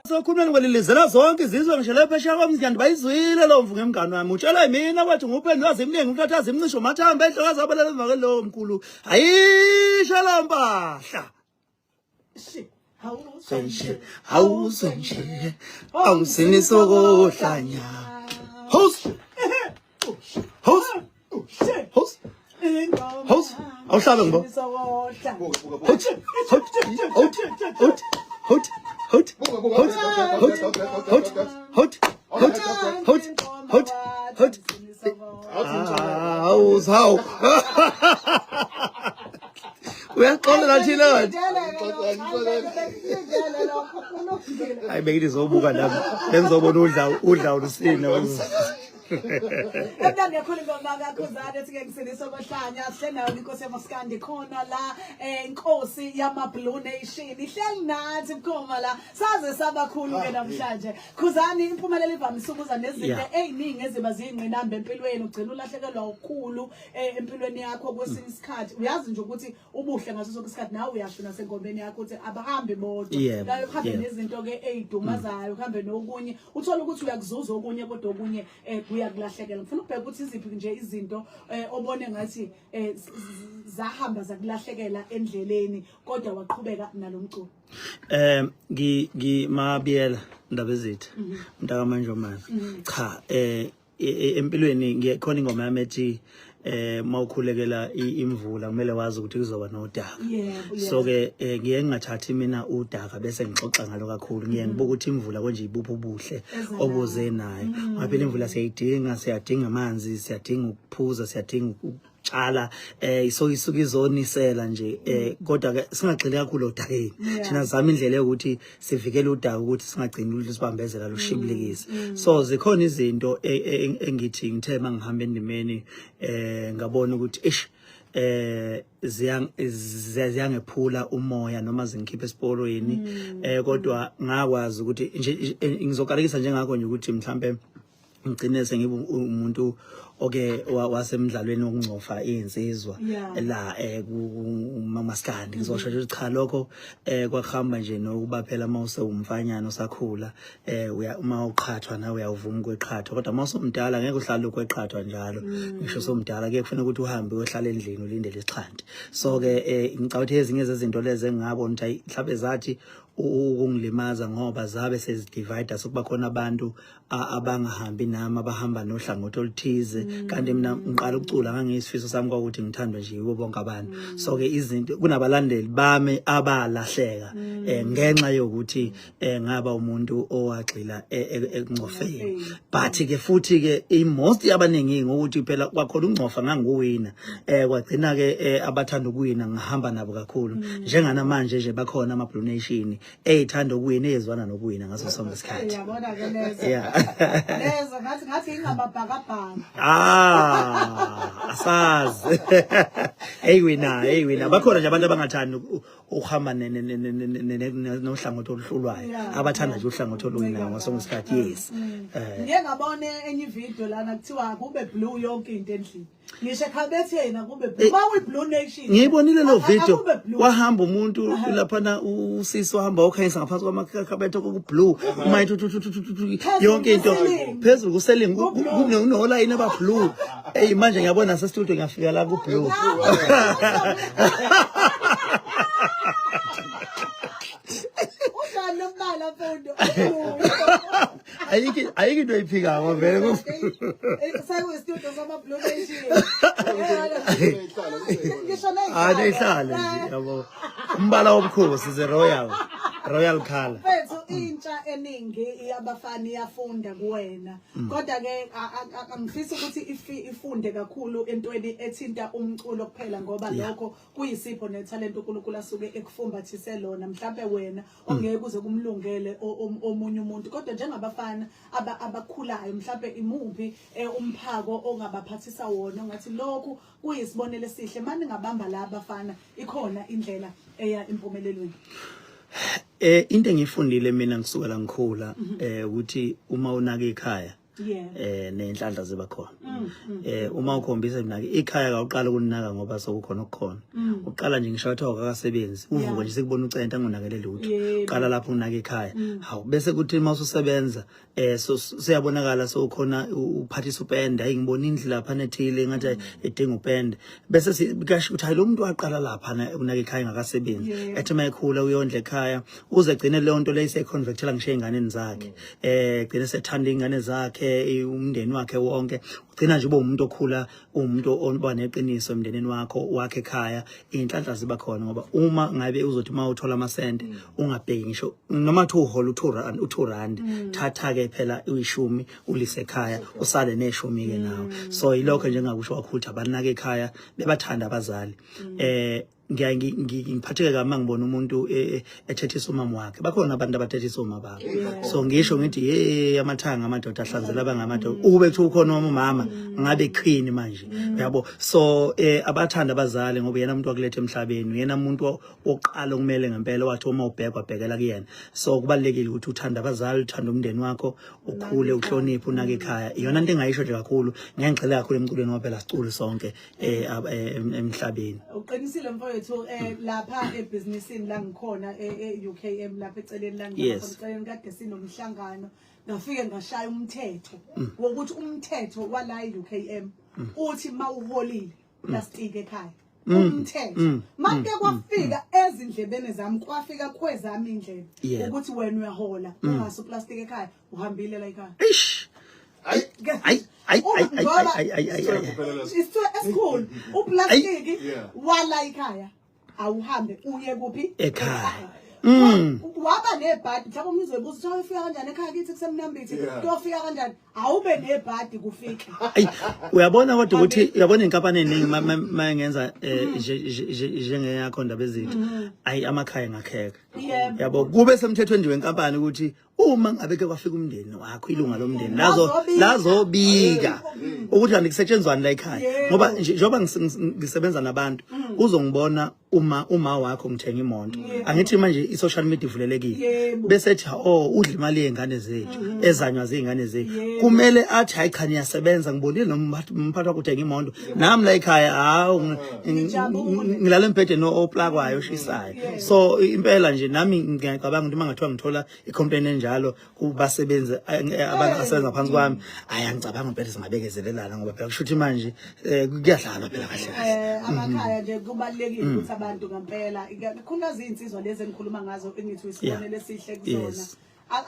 Sokhulumeni kwelilizela zonke izizwe ngisho le phesheya komziyandi bayizwile lo mvu ngemngani wami utshelwa yimina kwathi nguphendu azimningi umthatha azimncisho mathambo enhlokazi abalele emva kwalowo mkhulu ayisho lo mpahla Senje awuzwe nje awusinisokohlanya Host Host Host Host awuhlabe ngibo Host Host Host Host Host Host Host Host Host Host Host Host Host Hawu hawu Uyaxolela thina kanti. Hayi beke ngizobuka nami. Bengizobona udla udla ulusina. Emnandi kakhulu ingoma kaKhuzani ethi ke ngisinisa kohlanya sihle nayo inkosi yamaskandi khona la eh, inkosi yama Blue Nation ihleli nathi bukhoma la saze sabakhulu ke namhlanje Khuzani impumelelo ivamise ukuza nezinto eziningi eziba ziyingqinamba empilweni ugcina ulahlekelwa okukhulu eh, empilweni yakho kwesinye isikhathi uyazi nje ukuthi ubuhle ngaso sonke isikhathi nawe uyasho nasengomeni yakho ukuthi abahambi bodwa la uhambe nezinto ke ezidumazayo uhambe nokunye uthola ukuthi uyakuzuza okunye kodwa okunye eh, kuyakulahlekela ngifuna ukubheka ukuthi iziphi nje izinto eh, obone ngathi zahamba zakulahlekela endleleni kodwa waqhubeka nalomculo. Ngi ngi mabiyela ndaba ezitha mntaka manjomane cha empilweni ngikhona ingoma yami ethi mawukhulekela imvula kumele wazi ukuthi kuzoba nodaka. So ke ngiye ngingathathi mina udaka bese ngixoxa ngalo kakhulu, ngiye ngibuka ukuthi imvula konje ibuphi ubuhle obuze nayo, ngoba phela imvula siyayidinga, siyadinga amanzi, siyadinga ukuphuza, siyadinga ukutshala, so isuke izonisela nje, kodwa ke singagxili kakhulu odakeni. Thina zama indlela yokuthi sivikele udaka ukuthi singagcini ukuthi sibambezela lushibilikise. So zikhona izinto engithi ngithe mangihamba endimeni ngabona ukuthi ish ziyangephula umoya noma zingikhipha esiporweni, kodwa ngakwazi ukuthi nje ngizokalekisa njengakho nje ukuthi mhlambe ngigcine sengibe umuntu oke wasemdlalweni wokungcofa izinsizwa la kumaskandi. Ngizosho nje ukuthi cha, lokho kwakuhamba nje nokuba phela uma usewumfanyana osakhula, uya uma uqhathwa nawe uyawuvuma ukweqhathwa, kodwa uma usumdala ngeke uhlale ukweqhathwa njalo. Ngisho usumdala kuye kufanele ukuthi uhambe uyohlala endlini ulindele isixhanti. So ke ngicabanga ukuthi ezinye zezinto lezi engingabona ukuthi ayi mhlawumbe zathi ukungilimaza ngoba zabe sezidivide, sokuba khona abantu abangahambi nami, abahamba nohlangothi oluthize, kanti mina ngiqala ukucula ngangiyisifiso sami kwakuthi ngithandwe nje yibo bonke abantu. So ke izinto kunabalandeli bami abalahleka ngenxa yokuthi ngaba umuntu owagxila ekungcofeni, but ke futhi ke i most yabaningi ngokuthi phela kwakhona ukungcofa nganguwina, kwagcina ke abathanda ukuwina ngihamba nabo kakhulu. Njengana manje nje bakhona ama Blue Nation eyithanda ukuwina, eyezwana nokuwina ngaso sonke isikhathi. Uyabona ke lezo. Lezo ngathi ingababhakabhaka. Ah, asazi. Hey wina, hey wina. Bakhona nje abantu abangathandi ukuhamba nohlangothi oluhlulwayo. Abathanda nje uhlangothi oluwinayo ngaso sonke isikhathi. Yes. Ngike ngabona enye video lana kuthiwa kube blue yonke into endlini. Ngisho ekhabetheni akube blue. Uma uyi-Blue Nation. Ngiyibonile lo video. Akube blue. Wahamba umuntu laphana, usisi wahamba ukhanyisa ngaphansi kwamakhabethe koku-blue, uma ithi thu- thu- thu- thu- thu- yonke into ku-ceiling. Phezulu ku-ceiling kunolayini aba-blue. Eyi, manje ngiyabona nase-studio ngiyafika la ku-blue. Unjani lo mbala, Mfundo? Ayikho into oyiphikako vele. Sekuyi-studio sama-Blue Nation. Ngisho Hayi, neyihlale nje yabo, umbala wobukhosi, the royal color. Mfethu, intsha eningi yabafana iyafunda kuwena, kodwa ke angifisi ukuthi ifunde kakhulu entweni ethinta umculo kuphela, ngoba lokho kuyisipho nethalente uNkulunkulu asuke ekufumbathise lona, mhlambe wena ongeke kuze kumlungele omunye umuntu. Kodwa njengabafana abakhulayo, mhlambe imuphi umphako ongabaphathisa wona ongathi lokhu kuyisibonelo esihle, mani ngabamba la abafana, ikhona indlela eya empumelelweni? Into engifundile mina ngisukela ngikhula ukuthi uma unaka ikhaya Nenhlanhla ziba khona. Uma ukhombisa mina ke ikhaya kawuqala ukuninaka ngoba sokukhona okukhona. Uqala nje ngisho kuthiwa awukakasebenzi, uvuke nje sekubona ucenta angonakele lutho. Uqala lapho unaka ikhaya. Hawu, bese kuthi uma ususebenza so siyabonakala sowukhona uphathisa upende, hayi ngibona indlu lapha nethile ngathi idinga upende, bese kasho ukuthi hayi lo muntu waqala lapha unaka ikhaya engakasebenzi. Ethi uma ekhula uyondla ekhaya uze egcine leyo nto leyo iseyiconvertela ngisho ey'nganeni zakhe, gcine sethanda iy'ngane zakhe, umndeni wakhe wonke. Ugcina nje ube umuntu okhula uwumuntu oba neqiniso emndenini wakho wakhe ekhaya. Iy'nhlanhla ziba khona ngoba uma ngabe uzothi uma uthola amasente ungabheki ngisho noma kuthiwa uhola u-2 rand, u-2 rand, thatha-ke phela uyishumi ulise ekhaya, usale neshumi-ke nawe. So yilokho nje engakusho kakhulu ukuthi abanake ekhaya, bebathanda abazali. Ngiyaye ngiphatheke kabi uma ngibona umuntu ethethisa umama wakhe. Bakhona abantu abathethisa omama babo, so ngisho ngithi ye amathanga amadoda ahlanzela abangamadoda, ukube kuthiwa ukhona umama ngabe queen manje, yabo. So abathanda abazali ngoba yena umuntu wakuletha emhlabeni, uyena umuntu wokuqala okumele ngempela wathi uma ubhekwa bhekela kuyena. So kubalulekile ukuthi uthande abazali, uthande umndeni wakho, ukhule uhloniphe, unake ekhaya. Iyona into engayisho nje kakhulu. Ngeke ngigxile kakhulu emculweni ngoba phela siculi sonke emhlabeni. Uqinisile mfowethu. Lapha ebhizinisini la ngikhona e-UKM lapha eceleni la ngikhona, eceleni, kade sinomhlangano, ngafike ngashaya umthetho wokuthi umthetho wala e-UKM uthi mawuholile plastic ekhaya. Umthetho make kwafika ezindlebeni zami, kwafika kwezami indlebe ukuthi wena uyahola ungaso plastic ekhaya, uhambile la ekhaya. Eish, ayi ayi ayi ayi ayi ayi ayi ayi. Isithulo esikhulu, uplastiki wala ekhaya awuhambe uye kuphi? Ekhaya. Waba nebhadi mhlawumbe umuzwe buza ukuthi uyofika kanjani ekhaya kithi kusemnambithi, kuyofika kanjani, awube nebhadi kufika. Ayi, uyabona kodwa ukuthi uyabona inkampani eningi ma ngenza njengeyakho ndaba ezitha, ayi amakhaya ngakheka. Yabo, kube semthethweni nje wenkampani ukuthi uma ngabe ke kwafika umndeni wakho, ilunga lomndeni lazo Lazobika. Lazobika ukuthi kanti kusetshenzwani la ekhaya. Ngoba njengoba ngisebenza nabantu, uzongibona uma wakho ngithenga imoto, angithi manje i-social media ivulelekile, bese ethi oh udla imali yey'ngane zethu ezanywa ziy'ngane zethu. Kumele athi hayi cha, niyasebenza, ngibonile noma umphathi wakho uthenga imoto, nami la ekhaya hawu Ngijabule. Ngilala embhedeni oplakwayo oshisayo. So impela nje nami ngiyacabanga ukuthi uma ngathiwa ngithola i-complaint enjalo kubasebenzi abangasebenza ngaphansi kwami, hayi angicabanga impela singabekezelelana, ngoba phela kusho ukuthi manje kuyadlalwa phela kahle kahle. Amakhaya nje kubalulekile ukuthi abantu ngempela, ikakhulukazi izinsizwa lezi engikhuluma ngazo, engithi isibonelo esihle kuzona.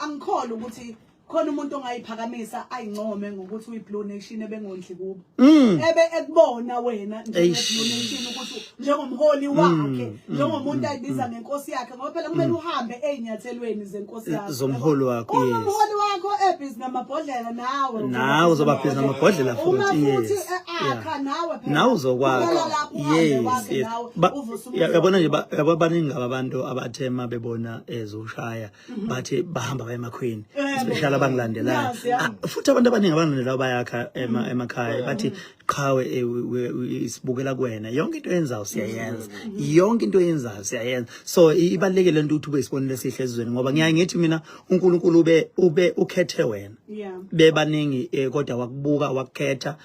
Angikholwa ukuthi khona umuntu ongayiphakamisa ayincome ngokuthi uyi-Blue Nation ebengondli kubo, ebe ekubona wena njenge-Blue Nation ukuthi njengomholi wakhe, njengomuntu ayibiza ngenkosi yakhe, ngoba phela kumele uhambe ey'nyathelweni zenkosi yakho. Zomholi wakho, Uma yes. umholi wakho ebhizi namabhodlela, nawe Nawe uzoba busy namabhodlela Uma futhi, futhi yes. akha, nawe phela Nawe uzokwakha. qhubeka lapho, uhambe wakhe nawe, uvuse umuzi Yabona nje wakho. yabo baningi abantu abathe ma bebona ezoshaya bathi bahamba baye emakhweni, especially abangilandelayo. Yes, yeah. Ah, futhi abantu abaningi abangilandelayo bayakha emakhaya, bathi qhawe, sibukela kuwena, yonke into oyenzayo siyayenza, yonke into oyenzayo siyayenza. So ibalulekile lento ukuthi ube isibonelo esihle ezizweni, ngoba ngiyaye ngithi mina uNkulunkulu ube ukhethe wena bebaningi, kodwa wakubuka wakukhetha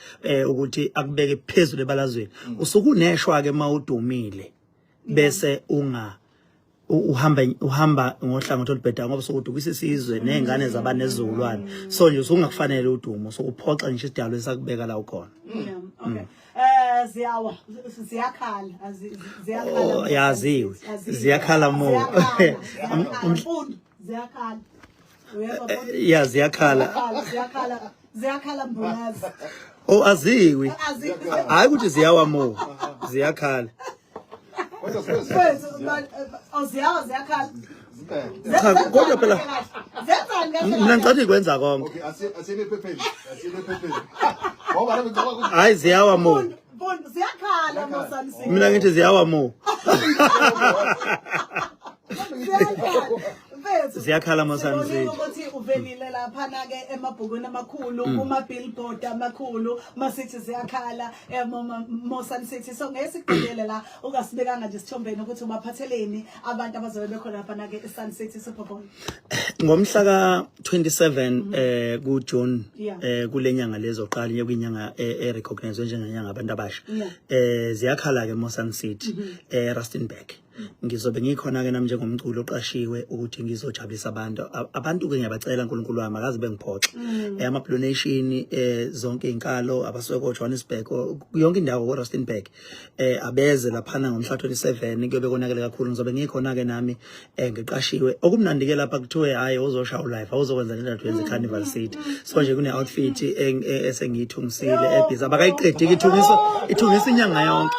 ukuthi akubeke phezulu ebalazweni. Usukuneshwa ke mawudumile bese unga uhamba ngohlangothi olubhedayo, ngoba sokudukisa isizwe ney'ngane zabanezizukulwane. So nje usungakufanele udumo, sokuphoxa ngisho isidalo esakubeka la ukhona. Yeah, okay. Ziyawa, ziyakhala, ziyakhala. Oh, yaziwe. Aziwe. Ziyakhala mo. Ziyakhala, ziyakhala, Mfundo, ziyakhala. Uyezwa, Mfundo? Ya, ziyakhala. Ziyakhala, ziyakhala, ziyakhala Mbunazi. Oh, aziwi. Aziwi. Hayi ukuthi ziyawa mo, ziyakhala. Kodwa sibe Mfethu, oh, ziyawa, ziyakhala. Zimbeke. Cha, kodwa phela Zenzani kahle? Mina ngicela ikwenza konke. Okay, asiyene ephepheni. Asiyene ephepheni. Ngoba nami ngicabanga ukuthi Hayi, ziyawa mo. Mfundo, Mfundo, ziyakhala Mosani. Mina ngithi ziyawa mo. Ziyakhala. Mfethu. Ziyakhala Mosani Sibonile City. ukuthi uvelile la. laphana ke emabhukwini amakhulu, kuma billboard amakhulu, masithi ziyakhala mo Sun City. So ngeke sikubhekele la ungasibekanga nje sithombeni ukuthi ubaphatheleni abantu abazobe bekhona laphana ke eSun City Super Bowl. Ngomhla ka 27 ku June, kulenyanga lezoqala nje kwinyanga e recognize njengenyanga abantu abasha, ziyakhala ke mo Sun City Rustenburg. Ngizobe ngikhona ke nami njengomculo oqashiwe ukuthi ngizojabulisa abantu. Abantu ke ngiyabacela, uNkulunkulu wami akaze bengiphoxe. Ama Blue Nation, zonke izinkalo abasuke ko Johannesburg, yonke indawo ko Rustenburg, abeze laphana ngomhla 27. Kuyobe konakele kakhulu. Ngizobe ngikhona ke nami, ngiqashiwe. Okumnandi ke lapha kuthiwe hayi, uzoshaya live, awuzokwenza le ndawo yenze Carnival City. So nje kune outfit esengiyithungisile ebhiza, abakayiqedi ke, ithungiswa, ithungisa inyanga yonke.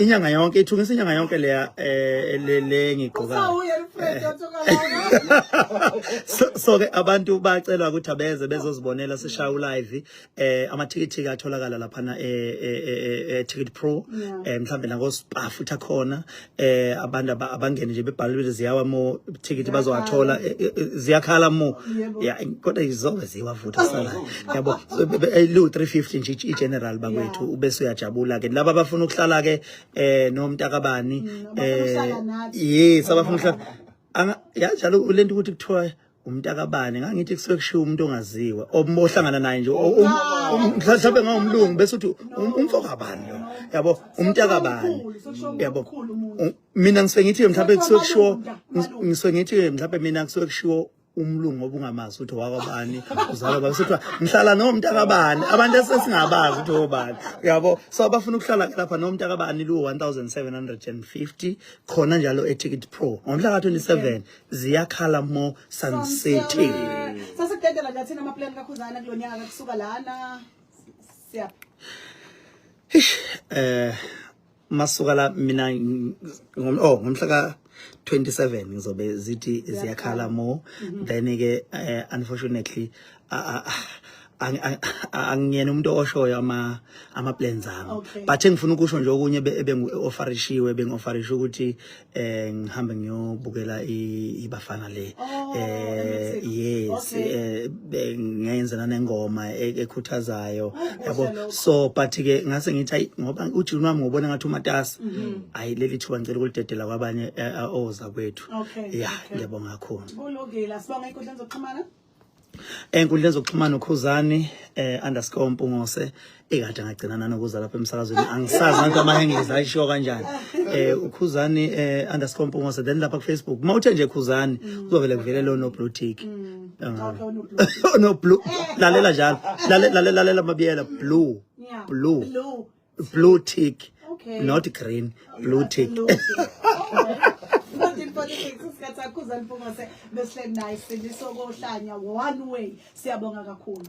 Inyanga yonke ithungisa, inyanga yonke leya le ngigqokayo. Usawuye Alfred othuka lana. So ke abantu bacelwa ukuthi abeze bezozibonela sishaya live. Amathikithi atholakala laphana e Ticket Pro, mhlambe nako Spar futhi akhona. Abantu abangene nje bebhalile ziyawa mo ticket bazowathola. Ziyakhala mo. Yeah, kodwa izobe ziwavutha sala, yabo. So, lu 350 nje i-general bakwethu, ubese uyajabula ke. Laba abafuna ukuhlala ke nomntakabani, Abafuna ukuhlala nathi. Yes, abafuna ukuhlala. Yanjalo lento ukuthi kuthiwa umntakabani, ngangithi kusuke kushiwo umuntu ongaziwa ohlangana naye nje, mhlawumbe ngawumlungu, bese uthi umfo kabani lo, yabo, umntakabani. Omkhulu, sekushiwo yabo omkhulu umuntu. Mina ngisuke ngithi mhlawumbe kusuke kushiwo Malunga. Ngisuke ngithi mhlawumbe mina kusuke kushiwo umlungu obungamazi ukuthi wakwabani, uzalwa bani, sithiwa ngihlala nomntakabani, abantu esesingabazi ukuthi obani, yabo. So abafuna ukuhlala ke lapha nomntakabani, lu 1750 khona njalo e-Ticket Pro ngomhla ka-27, ziyakhala mo Sun City. Sasikudedela nje thina ama-plan kaKhuzana kulo nyaka kusuka lana siya. Ish, masuka la mina oh, ngomhla ka 27 ngizobe zithi ziyakhala mo. Then ke unfortunately angiyena umuntu oshoyo ama plans ami, but engifuna ukusho nje okunye ebengu-offerishiwe, bengi-offerishe ukuthi ngihambe ngiyobukela iBafana le. Oh, eMexico. Yes. Bengenza nanengoma ekhuthazayo, kuhle yabo. lokho. So but ke ngase ngithi ayi, ngoba uJune wami ngobona ngathi umatasa, ayi, leli thuba ngicela ukulidedela kwabanye oza kwethu. Yeah. Ngiyabonga kakhulu. Kulungile, asibonge. Inkundla zokuxhumana? Enkundleni zokuxhumana uKhuzani _Mpungose. Ekade ngagcina nanokuza lapha emsakazweni, angisazi nanto amahengezi ayishiwo kanjani. uKhuzani _Mpungose. Then lapha ku Facebook mawuthe nje Khuzani, kuzovele kuvele lo no blue tick. Okay, uno-blue. No blue, lalela njalo, lalela, lalela, lalela mabiyela, blue. Blue. Blue. Blue tick. Not green, blue tick. Blue tick. Okay. 14:46 isikhathi sakho, Khuzani Mpungose, besihleli naye, Sindiso Kohlanya, one way. Siyabonga kakhulu.